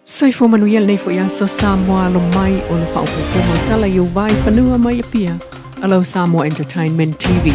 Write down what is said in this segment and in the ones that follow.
Soifua manuia lenei foi aso Samoa alo mai o le faaopoopoga o tala i ou va i fanua mai Apia a lau Samoa Entertainment TV.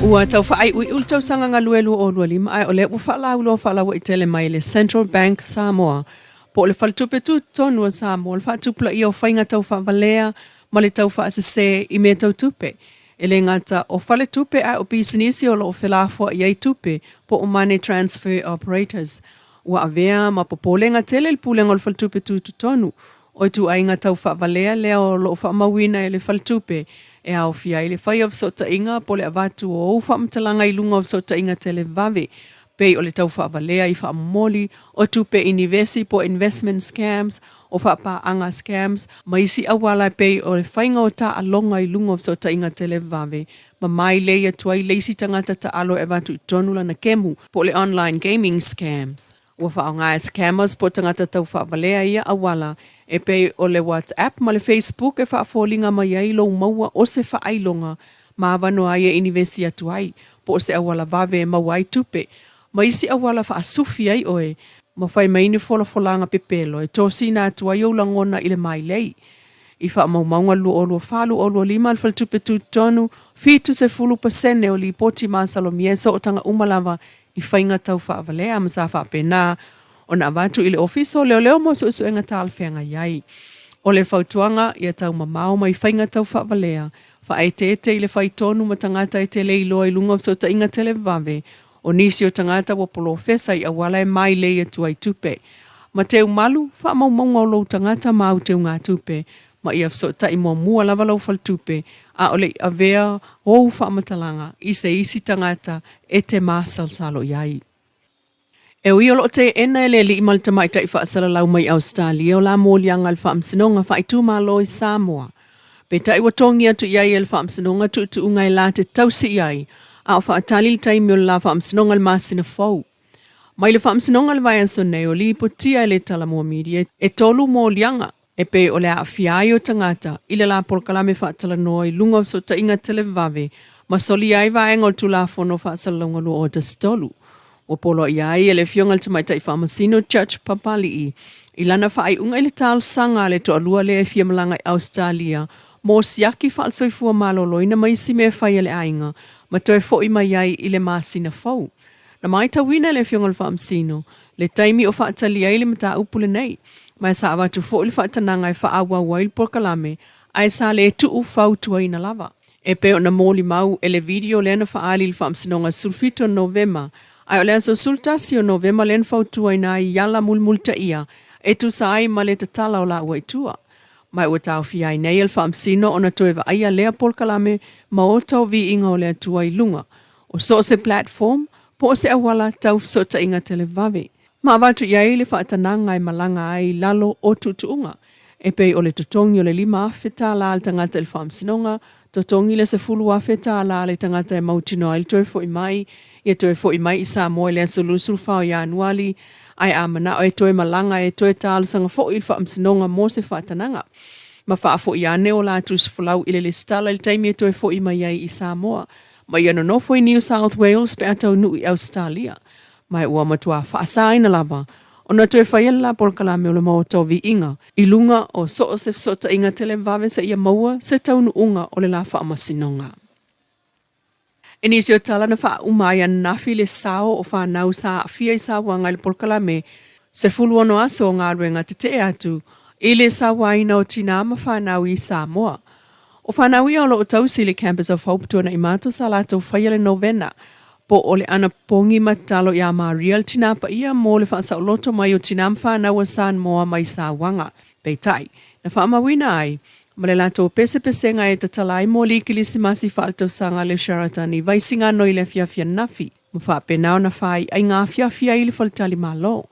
Ua tau faaiuiu le tausaga galue 2025 ae o lea ua faalauiloa faalauaitele mai e le Central Bank Samoa po o le Faletupe Tutotonu o Samoa le faatupulaia o faiga tau faavalea ma le tau faasese i mea tau tupe. E le gata o faletupe ae o pisinisi o lo o felafoai ai tupe po o money transfer operators. Ua avea ma popolega tele le Pulega o le Faletupe Tutotonu o ituaiga tau faavalea lea o lo o faamauina e le Faletupe e aofia ai le faia o fesootaiga po o le avatu o ou faamatalaga i luga o fesootaiga televave pei o le tau faavalea i faamomoli o tupe inivesi po o investment scams, o faapaaga scams, ma isi auala e pei o le faiga o taaloga i luga o fesootaiga televave ma mailei atu ai le isi tagata taalo e avatu i totonu lana kemu po o le online gaming scams. Ua faaaoga e scammers po o tagata tau faavalea ia auala e pei o le WhatsApp ma le Facebook e faafoliga mai ai lou maua o se faailoga ma avanoa ai e inivesi atu ai po o se auala vave e maua ai tupe ma isi auala faasufi ai oe ma fai mai ni folafolaga pepelo e tosina atu ai ou lagona i le mailei. I faamaumauga 2024, 2025 a le Faletupe Tutotonu, 70% o lipoti masalomia e sootaga uma lava i faiga tau faavalea ma sa faapena ona avatu i le Ofisa o Leoleo mo Suesuega Talafeagai ai. O le fautuaga ia taumamao mai faiga tau faavalea, faaeteete i le fai tonu ma tagata e te le iloa i luga o fesootaiga televave, o nisi o tagata ua polofesa i auala e mailei atu ai tupe. Ma teumalu, faamaumauga o lou tagata ma au teugatupe, ma ia fesootai muamua lava lau faletupe a o le i avea ou faamatalaga i se isi tagata e te masalosalo i ai. E ui o lo o teena e le alii ma le tamaitai faasalalau mai Ausetalia o la moliaga a le Faamasinoga Faaitumalo i Samoa, peitai ua togi atu i ai e le Faamasinoga tuutuuga e la te tausi i ai a o faatali le taimi o le la Faamasinoga i le masina fou. Mai le Faamasinoga i le vaiaso nei o lipotia e le Talamua Media e tolu moliaga e pei o le aafia ai o tagata i le la polokalame faatalanoa i luga o fesootaiga televave ma solia ai vaega o le Tulafono Faasalalauga 2013. Ua poloaia ai e le Afioga i le Tamaitai Faamasino Judge Papali'i i lana faaiuga i le talosaga a le toalua lea e fia malaga i Ausetalia mo siaki faalesoifua maloloina ma isi mea fai a le aiga ma toe fo'i mai ai i le masina fou. Na matauina e le Afioga i le Faamasino le taimi o faatali ai le mataupu lenei, ma e sa avatu foi le faatanaga e faaauau ai le polokalame, ae sa le tuu fautuaina lava. E pei ona molimau e le video lea na faaali i le Faamasinoga 17 o Novema, ae o le aso 11 o Novema lea na fautuaina ai i ala mulimulitaia e tusa ai ma le tatala o laua i tua. Ma ua taofia ai nei e le Faamasino ona toe vaaia lea polokalame ma ota o viiga o le Atua i luga o so o se platform po o se auala tau fesootaiga televave, ma avatu i ai le faatanaga e malaga ai i lalo o tuutuuga, e pei o le totogi o le $5,000 a le tagata i le faamasinoga, totogi le $10,000 a le tagata e mautinoa ai le toe foi mai, ia toe foi mai i Samoa i le aso 24 o Ianuali, ae a manao e toe malaga e toe talosaga foi i le faamasinoga mo se faatanaga, ma faafoi ane o la tusifolau i le lesitala i le taimi e toe foi mai ai i Samoa. Ma ia nonofo i New South Wales pe a taunuu i Ausetalia. Ma ua matua faasaina lava ona toe faia le la polokalame o le Maota o Viiga i luga o so o se fesootaiga televave seia maua se taunuuga o le la faamasinoga. I nisi o tala na faauma ai ananafi le sao o fanau sa aafia i sauaga i le polokalame 16 aso o galuega tetee atu i le sauaina o tinā ma fanau i Samoa. O fanau ia o lo o tausi i le Campus of Hope tuanai matou sa latou faia le novena po o le anapogi ma tatalo iā Maria le Tinā Paia mo le faasaoloto mai o tinā ma fanau a Samoa mai sauaga. Peitai, na faamauina ai ma le latou pesepesega e tatala ai moli Kilisimasi faaletausaga le Sheraton i Vaisigano i le afiafi ananafi ma faapena ona faaiaiga afiafi ai i le faletalimalo.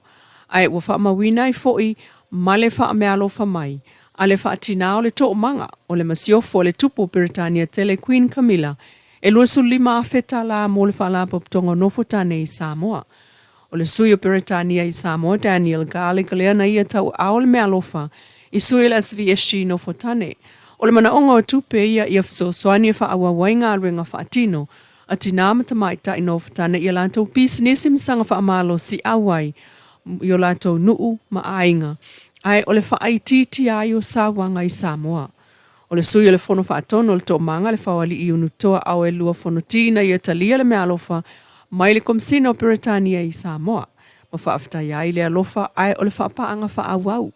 Ae ua faamauina ai foi ma le faameaalofa mai a le faatinā o le toomaga o le masiofo a le Tupu o Peretania tele Queen Camilla e $25,000 mo le Faalapotopotoga o Nofo Tane i Samoa. O le sui o Peretania i Samoa Daniel Garlick lea na ia tauaao le meaalofa i sui o le SVSG Nofo Tane. O le manaoga o tupe ia ia fesoasoani e faaauau ai galuega faatino a tinā ma tamaitai nofo tane i a latou pisinisi ma saga faamalosiau ai. i o latou nuu ma aiga, ae o le faaitiitia ai o sauaga i Samoa. O le sui o le Fono Faatonu o le Toomaga le Faoalii Unutoa Auelua Fonoti ina ia talia le meaalofa mai le Komesina o Peretania i Samoa ma faafetaia ai le alofa ae o le faapaaga faaauau.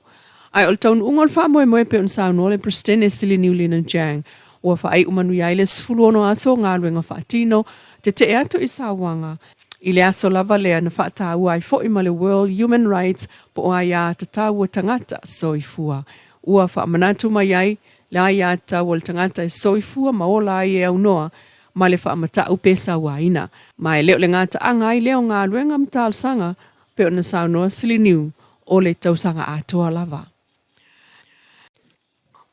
Ae o le taunuuga o le faamoemoe pei ona saunoa le Peresetene Siliniu Lina Jang, ua faaiu manuia ai le 16 aso o galuega faatino tetee atu i sauaga i le aso lava lea na faataua ai foi ma le World Human Rights po o aia tatau a tagata soifua. Ua faamanatu mai ai le aiatatau a le tagata e soifua ma ola ai e aunoa ma le faamatau pe sauaina. Ma e le o le gataaga ai lea o galuega ma talosaga pei ona saunoa Siliniu o le tausaga atoa lava.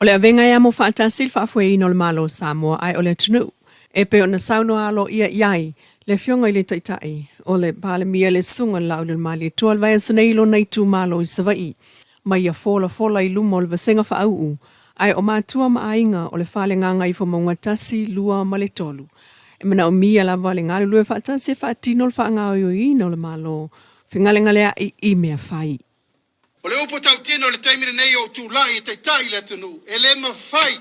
O le avega e amo faatasi le faafoeina o le Malo o Samoa ae o le atunuu e pei ona saunoa aloaia i ai le Afioga i le Taitai o le Palemia le Susuga i le Laaulialemalietoa i le vaiaso nei i lona itumalo i Savaii ma ia folafola i luma o le vasega faauu ae o matua ma aiga o le Fale Gagaifomauga 1, 2 ma le 3. E manaomia lava le galulue faatasi e faatino le faagaoioiina o le Malo fegalegaleai i mea fai. O le upu tautino i le taimi lenei o ou tulai e taitai i le atunuu, e le mafai,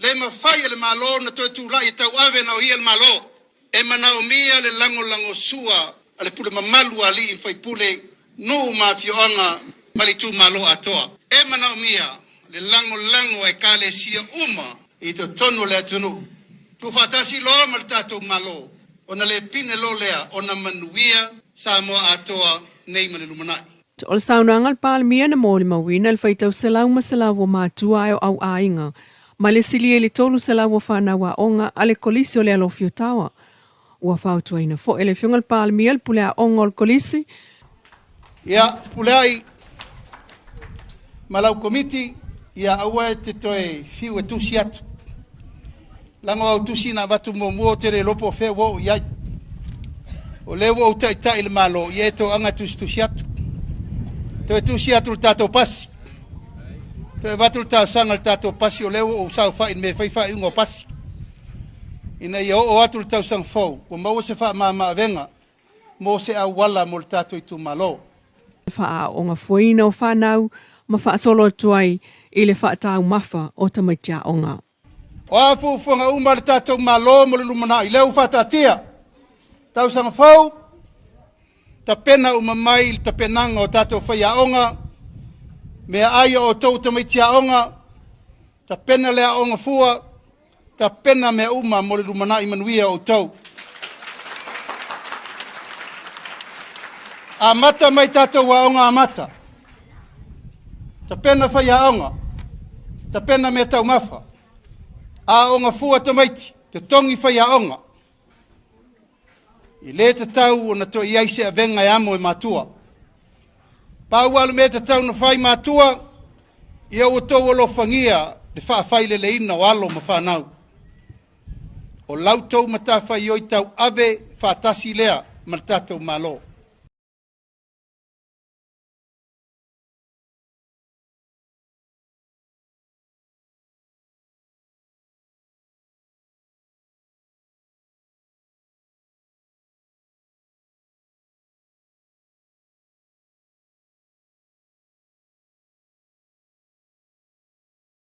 le mafai e le Malo ona toe tulai e tauave na o ia le Malo. E manaomia le lagolagosua a le pule mamalu a alii ma faipule, nuu ma afioaga ma le itumalo atoa. E manaomia le lagolago a ekalesia uma i totonu o le atunuu. Tuufaatasi loa ma le tatou Malo, ona le pine loa lea ona manuia Samoa atoa nei ma le lumanai. O le saunoaga a le Palemia na molimauina le faitau selau ma selau o matua ae o au aiga ma le silia i le 300 o fanau aoga a le Kolisi o le Alofi o Tawa. Ua fautuaina foi e le Afioga i le Palemia le pule aoga o le Kolisi. Ia, Fepuleai ma lau Komiti, ia aua e te toe fiu e tusi atu. Leaga o au tusi na avatu muamua ou te le iloa po o fea ua oo i ai. O lea ua ou taitai i le Malo, ia e toaga e tusitusi atu. Toe tusi atu i le tatou pasi. Toe avatu le talosaga i le tatou pasi, o lea ua ou saofai i le mea e fai faaiuga o pasi. Ina ia oo atu le tausaga fou, ua maua se faamama-avega mo se auala mo le tatou itumalo. Faaaoga fuaina o fanau ma faasolo atu ai i le faataumafa o tamaiti aoga. O a fuafuaga uma a le tatou Malo mo le lumanai, lea ua faataatia. Tausaga fou, tapena uma mai le tapenaga o tatou faiaoga, meaai a outou tamaiti aoga, tapena le aoga fua, tapena mea uma mo le lumanai manuia o outou. Amata mai tatou aoga amata. Tapena faiaoga, tapena mea taumafa, aoga fua tamaiti, totogi faiaoga. E le tatau ona toe i ai se avega e amo e matua. Pau lava le mea e tatau ona fai matua, ia ua outou alofagia le faafaileleina o alo ma fanau. O la outou matafaioi tauave faatasi lea ma le tatou Malo.